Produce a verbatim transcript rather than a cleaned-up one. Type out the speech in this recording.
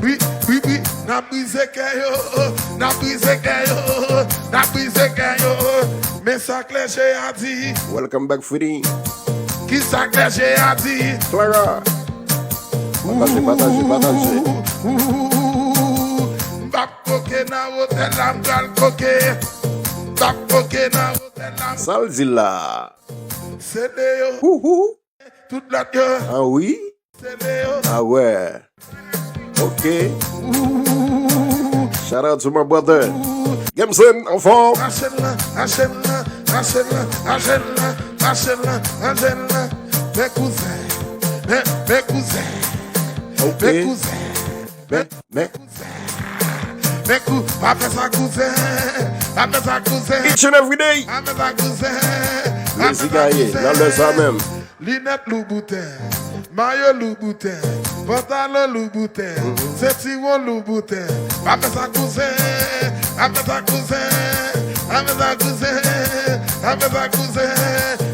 Wi, wi, wi, n ap brize kè yo, n ap brize kè yo, n ap brize kè yo. Men sa Klèche a di. Welcome back, Fidi. Kisa Klèche a di? Clara. Pataje, pataje, pataje. M p ap koke nan otèl la, m pral koke. M p ap koke nan otèl la. Sa l di la? Se de yo. Hou, hou. Tout lòt yo. Ah wi? Se de yo. Ah wè. Ok. Shout out to my brother. Gemson, anfòm. Achèn lan, achèn lan, achèn lan, achèn lan, achèn lan, achèn lan. Men kouzen, men, men kouzen. Ok. Men kouzen, men, men kouzen. Men kou, pa fè sa kouzen, pa fè sa kouzen. Each and every day. Pa fè sa kouzen, pa fè sa kouzen. Lezi gaye, nan lè sa menm. Linèt Loubouten, mayo Loubouten, pantalon Loubouten, mhm, sentiwon Loubouten. Pa fè sa kouzen, pa fè sa kouzen, pa fè sa kouzen, pa fè sa kouzen.